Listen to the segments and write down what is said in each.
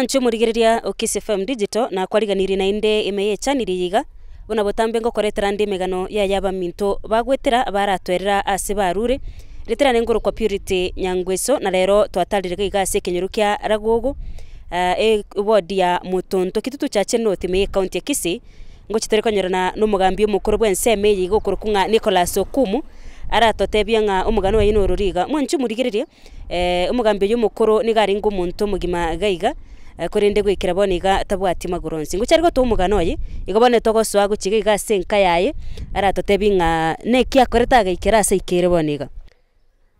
Mwanche omorigereria o Kiss FM Digital nakwariganirie naende ime y'echaniri eye iga, buna botambe ngokoretera nde emegano yaye abaminto bagwetera baratwerera ase barure, Rieta riane nkorokwa Purity Nyangweso na rero twatarire iga iga ase ekenyoro kia Ragogo eward ya Motonto Kitutu Chache North ime y'ecounty ya Kisii, ngochi tore konyorana na omogambi omokoro bw'ensemo eye iga okorokwa ng'a Nicholas Okumu, aratotebia ng'a omogano oye norori iga. Mwanche omorigereria. Omogambi oyio omokoro nigo arenge omonto omogima iga iga, korende goikera bono iga tabwati magoro onsi. Ngochia are gotoa omogano oye, igo bono togosoa gochia iga iga ase enka yaye, aratotebie ng'a neki akorete agaikera ase aikeire bono iga.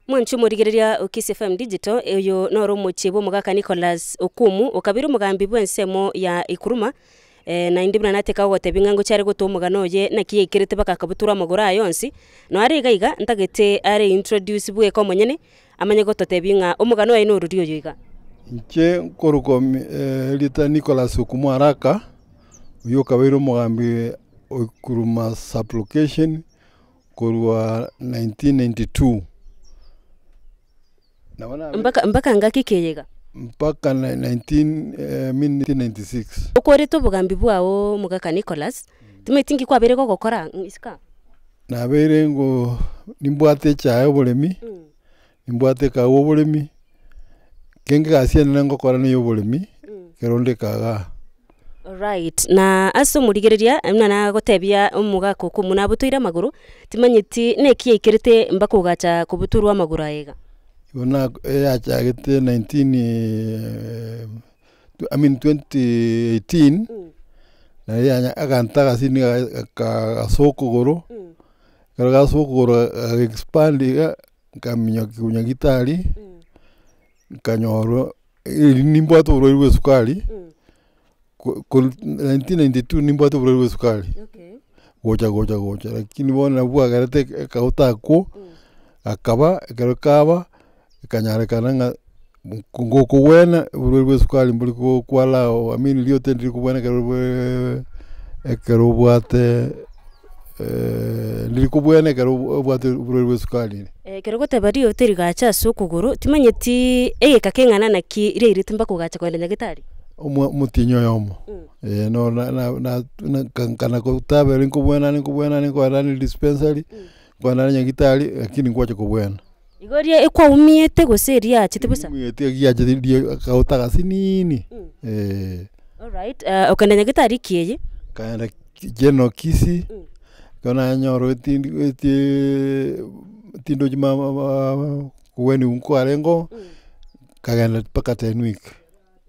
Mwanche omorigereria o Kisii FM Digital, oyo noro omochie bwa omogaka Nicholas Okumu, okabeire omogambi bw'ensemo ya Ikuruma, Naende buna nateka gogotebia ng'a ngochia are gotoa omogano oye naki yaikerete mpaka akabutorwa amagoro aye onsi, nonya are iga iga ntagete are introduce bweka omonyene, amanye gototebia ng'a omogano oye norori oyo iga. Inche nkorokwa erieta Nicholas Okumu Araka, oyio okabeire omogambi o Ikuruma sub location korwa 1992. Mpaka mpaka ngaki ki eye iga? Mpaka 1996. Okorete obogambi bwao omogaka Nicholas, timanyeti nki kwabeire gogokora isiko aa? Nabeire ngo nimbwate echae oboremi, nimbwate ekahawa oboremi, kenge egasi enene ngokora na eya oboremi, ekero onde ekagaa. Alright, na ase omorigereria buna nagotebia omogaka okwo nabutoire amagoro, timanyeti neki yaikerete mpaka ogacha kobutorwa amagoro aye iga. Igo na eyachagete 19 I mean 2018, nario yanya aganto agasini ase okogoro, ekero gasoa okogoro gaga expand iga, nkaminyokia korwa nyagetari, nkanyorwa Eri nimbwate oborwaire bwa esukari, ko- korwa 1992 nimbwate oborwaire bwa esukari, gocha gocha gocha, lakini bono nabwo bwagerete ekauta akwo, akaba ekero kaba, ekanyarekana ng'a ngokobwena oborwaire bwa esukari mbori ko kwalao I mean riote ndiri kobwena ekero bweeee ekero obwate ndiri kobwena ekero obwate oborwaire bwa esukari. Ekero ogoteba riote rigacha ase okogoro, timanyeti egeka keng'ana naki riairete mpaka ogacha kogenda nyagetari? Omo omotienyi oyomo, eh no na na na na nkana kotabera nkobwena are nkobwena are nkogenda are dispensary, nkogenda are nyagetari, lakini nkwacha kobwena. Igo eria ekwaumiete gose eriachete bosa? Ekwaumiete egiachete riria akauta agasinini, eh. Alright, okagenda nyagetari ki eye? Nkaenda General Kisii. Ekero nanyora tindi etiiii tindochi ma kogweniwa nkwarengeo, nkagenda mpaka Tenwek.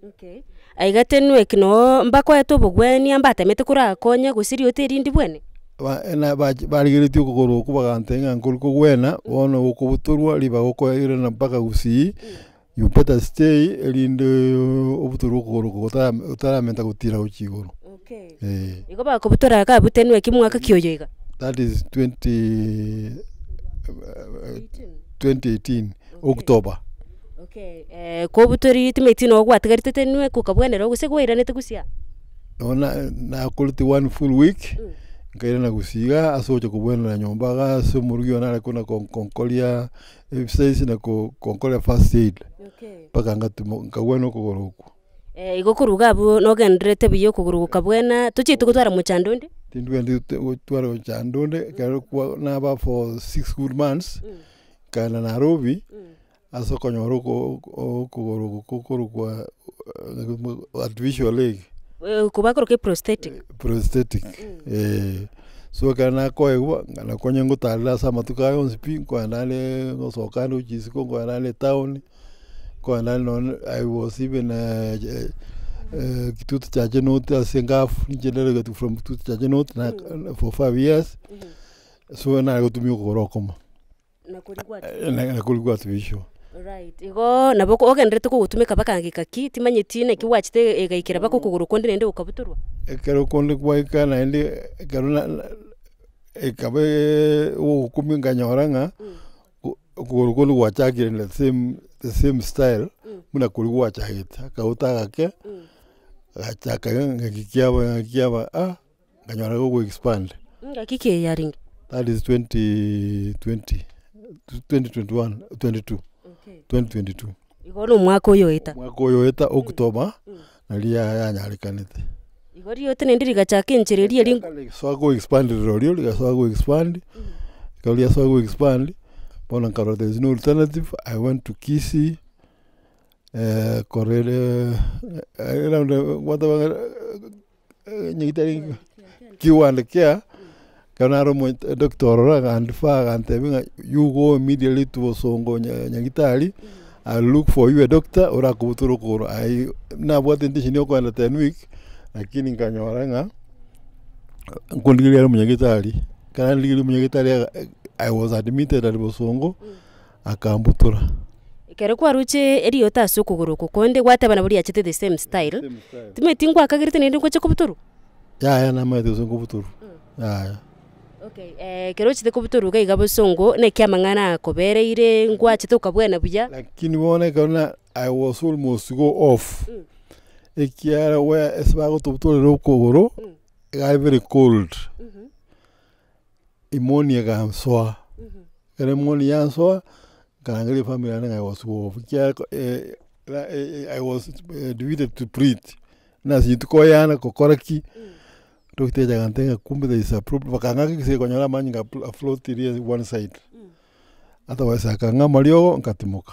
Okay, aiga Tenwek noo mbakoete obogwenia mbatemete korakonya gose riote erindi bwene? Ba na bachi barigeretie okogoro okwo bagantebia ng'a nkori kogwena, bono gokobutorwa ribaga okoirana mpaka gusii, you better stay erinde obutorwe okogoro oko otara otaramenta gotira gochia igoro. Okay. Eh. Igo bakobutora iga abwo Tenwek mwaka ki oyo iga? That is 20 2018 October. Okay, kobutori timanyeti noo gwatigarete Tenwek okabwenera gose kwairanete gusii aa? Nabo na nakorete one full week, nkairana gusii igaa ase ogocha kobwenera nyomba igaa ase omorugi one are kona konkoria Exercise na konkoria first aid mpaka ngatuma nkagwena okogoro okwo. Igo korwa iga abwo nogendererete buya okogoro gokabwena, tochieti gotwara mochando onde? Tindwenerete gotwara mochando onde, ekero kwa naba for six good months, nkaenda Nairobi, ase okonyora oko okogoro oko gokorokwa artificial leg. Kobakoroka eprosthetic. Prosthetic, eh. So ekero nakoegwa, nakwo onye ngotarera ase amatuko aya onsi pi, nkoenda are ngosoka ande gochia isiko, nkoenda ande etown, nkoenda ande nonye I was even Kitutu Chache North ase engafu, ninche nderegeti from Kitutu Chache North na for 5 years, so nare gotumia okogoro okomo. Nakoria gwatibishwa. Alright, igo nabo ogendererete kogotumeka mpaka ngika ki, timanyeti naki gwachete egaikera mpaka okogoro konde naende gokabutorwa? Ekero konde gwaika naende ekero na na ekaba ogokumia nkanyora ng'a okogoro konde gwachakire the same the same style buna koria gwachagete, akauta agake, gachaka ng'aki kiaba ng'aki kiaba ah. Nkanyora gogo expand. Ngaki ki eye yarenge? That is 2020, 2021, 22, 2022. Igo na omwaka oyo oeta. Omwaka oyo oeta October, Nari yanyarekanete. Igo riote naende rigachaka enchera eria eri. Rigasoa go expand rirorio, rigasoa go expand, ekero riasoa go expand, bono nkarora there is no alternative, I went to Kisii, korere around gwateba nyagetari Q and Care, ekero nare omo doctor ororo agandefer agantebia ng'a you go immediately to Bosongo nyagetari, I will look for you a doctor orakobutore okogoro aye nabwate intention ya okogenda Tenwek, lakini nkanyora ng'a nkondigereria are omonyagetari, ekero nandigereria omonyagetari I was admitted at Bosongo, akambutora. Ekero kwaruche erioto ase okogoro oko konde gwateba nabo riachete the same style, timanyeti ngwakagerete naende ngocha kobutorwa? Yaya namanyete gose nkobutorwa, yaya. Okay, ekero ochete kobutorwa iga iga bosongo, naki amang'ana akobereire, ngwachete okabwena buya? Lakini bono ekero na I was almost go off, ekiagera where ase bagotobutorera okogoro, iga are very cold, pneumonia egansoa, ekero pneumonia yansoa, nkarangeria efamiri yane ng'a I was go off, ekiagera I was admitted to breathe, nasinyeti koyana gokora ki. Doctor echa agantebia ng'a kumbe there is a problem, bakang'aka egesegi konyora amanyinga a float ria one side, otherwise akang'a amariogo nkatimoka.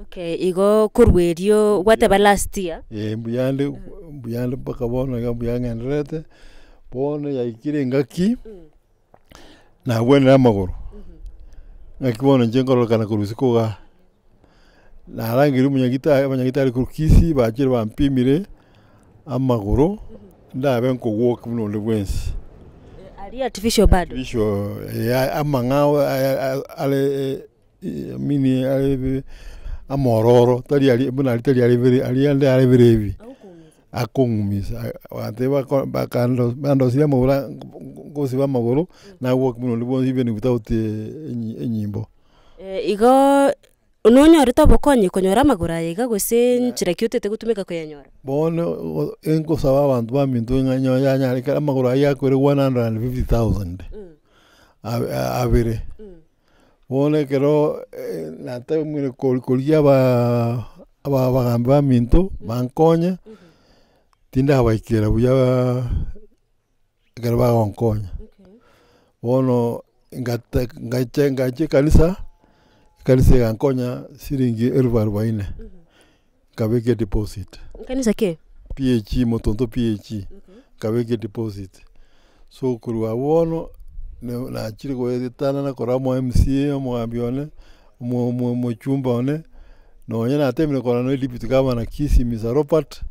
Okay, igo korwa erio gwateba last year. Eh mbuyande mbuyande mpaka bono iga mbuya ng'endererete, bono yaikire engaki, nabwenire amagoro, ng'aki bono inche nkororekana korwa isiko igaa, narangeirie omonyagitari abanyagitari korwa Kisii bachire bampimire amagoro, ndabe nkogwoka buna onde bwensi. Aria artificial bado. Artificial eh amang'ao are I mean are amororo tari aria buna aria tari aria bire aria ande are bire ebi, akong'umisa bantebia bako bakando bandosirie amagoro aa ngosiba amagoro, nagwoka buna onde bwensi even without enyimbo. Igoo nonyorete obokonyi konyora amagoro aya iga gose nchera ki otete gotumeka koyanyora? Bono enkosaba abanto baminto ng'a nyo yanyareka amagoro aywo akoire 150,000 abere. Bono ekero natemire korigia abagambi baminto bankonye, tindabaikera buya ekero bagonkonya. Bono ngate ngacha ngacha ekanisa, ekanisa egankonya siringi elfu arubaini, nkabeka edeposit. Ekanisa ki? PAG Motonto PAG, nkabeka edeposit. So korwa abwo bono, nachire goetanana korora omo MCA, omogambi one, omochumba one, nonye natemire korora na deputy governor Kisii Mister Robert,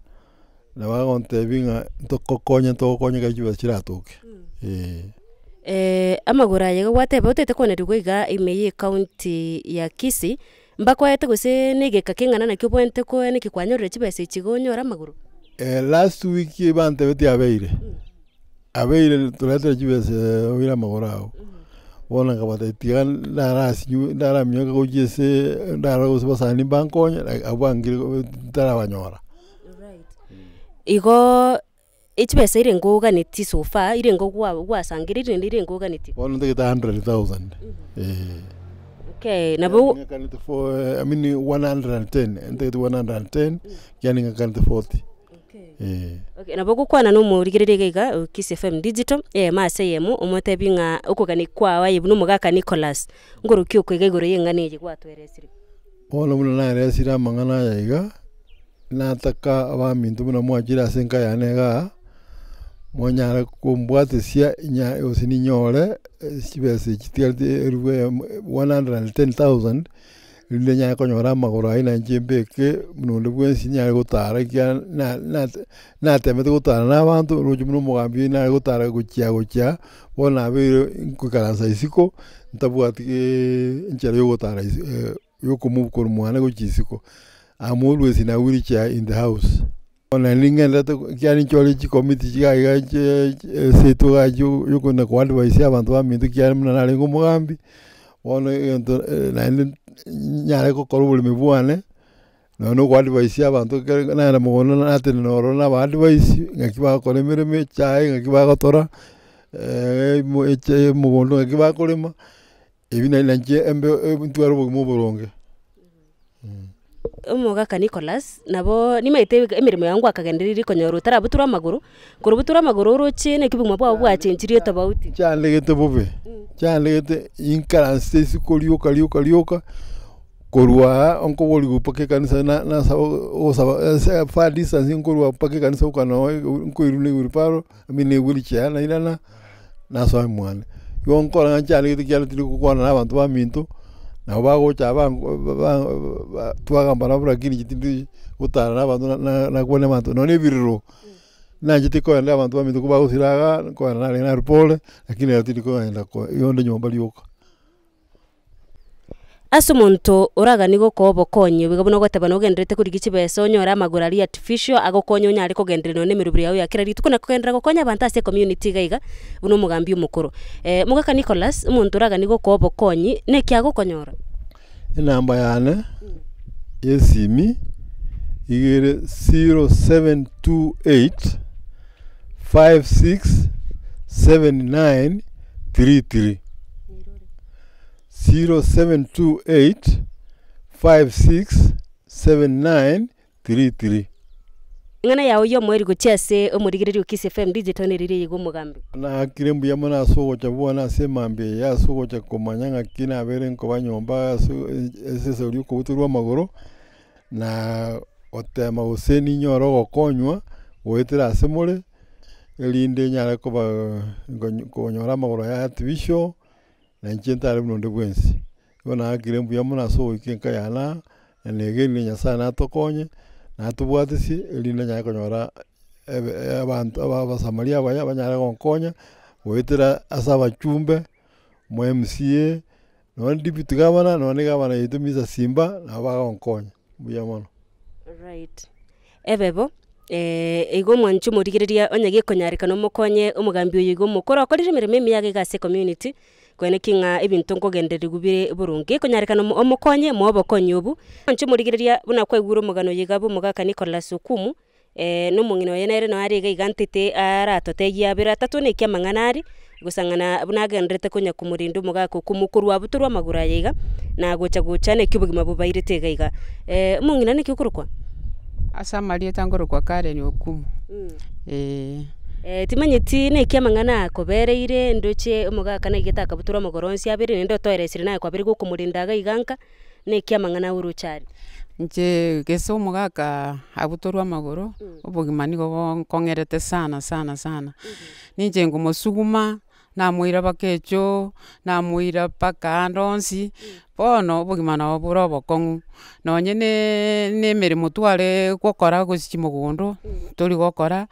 nabo agontebia ng'a ntogokonye ntogokonye ekero chibesa chiratoke, eh. Amagoro aya iga gwateba otete konerigwa iga ime ya ecounty ya Kisii, Mbakoete gose negeka keng'ana naki obwenerete koe naki kwanyorire chibesa echi iga onyore amagoro? Last week bantebetie abeire, abeire toretere chibesa oire amagoro ao. Bono nkabatebia tiga ndarasinywe ndaraminyoke gochia ase ndarore gose basani mbankonye abwo bangire ntarabanyora. Igoo echibesa ere oganetie so far, ere gwasangereire naende ere oganetie? Bono ntagete 100,000 eh. Okay, nabo. Ng'akanete for I mean 110, ntagete 110, yaani ng'akanete 40 eh. Okay, nabo ogokwana na omorigereria iga iga o Kisii FM Digital, eyemo ase eyemo, omotebi ng'a okogania kwao aye buna omogaka Nicholas, ngorokia oko iga igoro ya eng'ana eye gwatweresire. Bono buna naeresire amang'ana aya iga. Nataka abaminto buna mwachire ase enka yane igaa, monyare kombwatesia inya gose ninyore chibesa echi chitigarete elfu eyemo 110,000, erinde nyare konyora amagoro ayio na inche mbeke buna onde bwensi nyare gotara ekiagera na- na natemete gotara na abanto roche buna omogambi nare gotara gochia gochia, bono nabeire nkoikaransa isiko, ntabwati enchera ya ogotara isi yokomove korwa mwane gochia isiko, am always in a wheelchair in the house. Bono naende ning'endete ekiagera ninchore chikomiti chiga iga seito iga yokogenda ko advise abanto baminto ekiagera buna narenge omogambi, bono egento naende nyare gokora oboremi bwane, nonya na oko advise abanto ekere nagenda mogondo natenena ororo naba advise ng'aki bagokora emeremo echae ng'aki bagotora, mogondo ng'aki bakorema. Ebi nari nainche embe ntware obogima oboronge. Omogaka Nicholas, nabo nimaete emeremo yago ngwakagendereire konyora otarabutorwa amagoro, Korubutorwa amagoro oroche naki obogima bwao bwachenchirie tofauti. Chandegete bobe, chandegete inkaransete isiko rioka rioka rioka, korwa aa nkoborigwa mpaka ekanisa na nasaba ogosaba ase far distance nkorwa mpaka ekanisa oka noo nkoirwa na ewheelbarrow, I mean na ewheelchair nairana, nasoa mwane. Igo nkora ng'a nchandegete ekiagera tindi gokwana na abanto baminto, nabo bagocha ba ba twagamba nabo lakini inche tindi gotara na abanto na na nakwana abanto nonye na ebirero. Nanchete kogenda abanto baminto kobagosira igaa, nkogenda narenge narwa pole, lakini ero tindi kogenda ko igo onde nyomba rioka. Ase omonto oraganie gokoa obokonyi obo iga buna ogoteba nogendererete korigia chibesa onyore amagoro aria artificial agokonye onyare kogenderera nonye na emeroberi yago ya kera rituko na kogenderera gokonya abanto ase ecommunity iga iga, buna omogambi omokoro. Mogaka Nicholas, omonto oraganie gokoa obokonyi, neki agokonyora? Enamba yane y'esimi iga ere 0728 56 79 33, 0728 56 79 33. Eng'ana yao y'omoerio gochia ase omorigereria o Kisii FM Digital neriria eye iga omogambi. Naakire mbuya mono ase ogocha bwane ase emambia eye ase ogocha komanya ng'aki nabere nkoba nyomba ase esesori okobutorwa amagoro, na gotema gose ninyore ogokonywa goetera ase more, erinde nyare koba konyora amagoro aya artificial, na inche ntare buna onde bwensi. Igo naakire mbuya mono ase ogoika enka yane aa, na negenire Nyasaye natokonye, natobwatesie, erinde nyare konyora ebe abanto aba abasamaria abaya banyare gonkonya, goetera ase abachumbe, omo MCA, nonye deputy governor, nonye na egavana yaito Mr Simba, nabo bagonkonya, mbuya mono. Right. Ebe bo, igo omwanchi omorigereria onye gekonyarekana omokonye omogambi oyo iga omokoro okorire emeremo emiya iga ase ecommunity, Koenekia ng'a ebinto nkogendererigwa bire boronge, ekonyarekana omo omokonye moe obokonyi obwo. Inche omorigereria buna kwaigure omogano oyo iga bwa omogaka Nicholas Okumu, na omong'ina oye nere noo are iga iga ntete aratotebie abere atato naki amang'ana are, gosang'ana buna agendererete konya komorenda omogaka Okumu korwa abwo torwe amagoro aya iga, na gocha gocha naki obogima bobairete iga iga. Omong'ina naki okorokwa? Ase amarieta nkorokwa Karen Okumu, eh. Timanyeti neki amang'ana akobereire ndoche omogaka naigete akabutora omogoro onsi abere naende otoeresire naye kwabere gokomorenda iga iga nka, neki amang'ana oroche aria. Inche gese omogaka abutorwe amagoro, obogima nigo bonkong'erete sana sana sana, ninche nkomosuguma. Namoira mpaka echoo, namoira mpaka ande onsi, bono obogima nabo bore obokong'u, nonye na emeremo tware gokora gochia mogondo, tori gokora,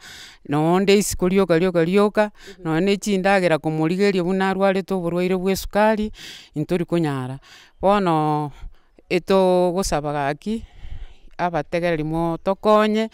nonde isiko rioka rioka rioka, nonye na echindagera komorigeria buna arwarete oborwaire bwa esukari, ntori konyara. Bono, etogosaba gaki, abategereri motokonye,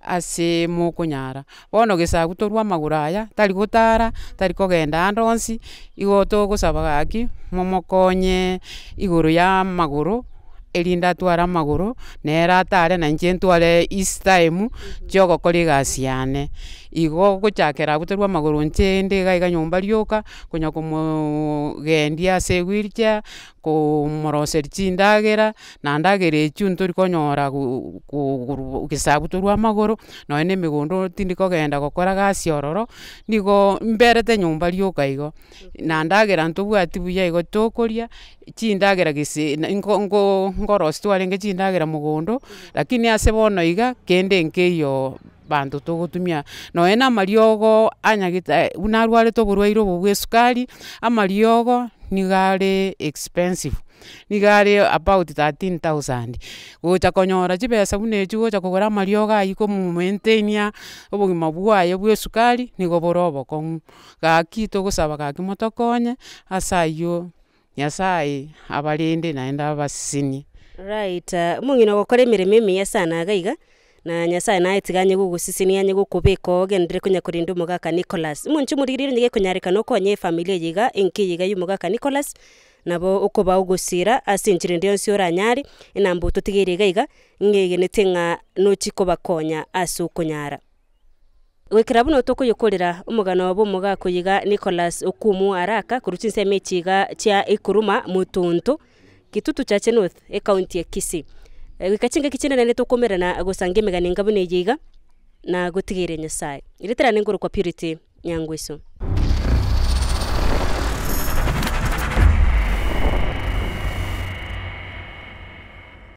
ase mokonyara. Bono gese abutorwe amagoro aya, tari gotara, tari kogenda ande onsi, igo togosaba gaki, momokonye igoro ya amagoro, erinde atware amagoro, nere atare na inche ntware easy time, chia ogokora egasi yane. Igo gochakera abutorwe amagoro inche inde iga iga nyomba rioka, konya komooogendia ase ewheelchair, koomoroseria chindagera, na ndagera echio ntori konyora go koru gese abutorwe amagoro, nonye na emegondo tindi kogenda gokora gasi ororo, nigo mberete nyomba rioka igo. Na ndagera ntobwati buya igo tokoria, chindagera gese na nko nko nkorosia twarenge chindagera mogondo, lakini ase bono iga, kende nkeiyo banto togotumia. Nonye na amariogo a nyagetari buna arwarete oborwaire obo bwa esukari, amariogo nigo are expensive, nigo are about 13,000, gocha konyora chibesa buna echio gocha kogora amariogo aywo komomaintainia obogima bwaye bwa esukari, nigo bore obokong'u. Gaki togosaba gaki motokonye, ase aywo Nyasaye abarende naende abasesenie. Right, omong'ina ogokora emeremo emiya sana iga iga, na Nyasaye naye tiga anye gogosesenia anye gokobeka ogenderere konya korenda omogaka Nicholas. Omonche omorigereria onye gekonyarekana okonye efamiri eye iga, enka eye iga ya omogaka Nicholas, nabo okoba ogosira ase enchera ende yonsi oranyare, enamba ototigeire iga iga, ng'egenete ng'a nochi kobakonya ase okonyara. Goikera buna tokoyokorera omogano bw'omogaka oyo iga Nicholas Okumu Araka korwa chinsemo echi iga chia Ikuruma, Mutuntu, Kitutu Chache North, ecounty ya Kisii. Goika chingaki chinde naende tokomerana gosanga emegano enga buna eye iga, na gotigeria Nyasaye. Rieta riane nkorokwa Purity Nyangweso.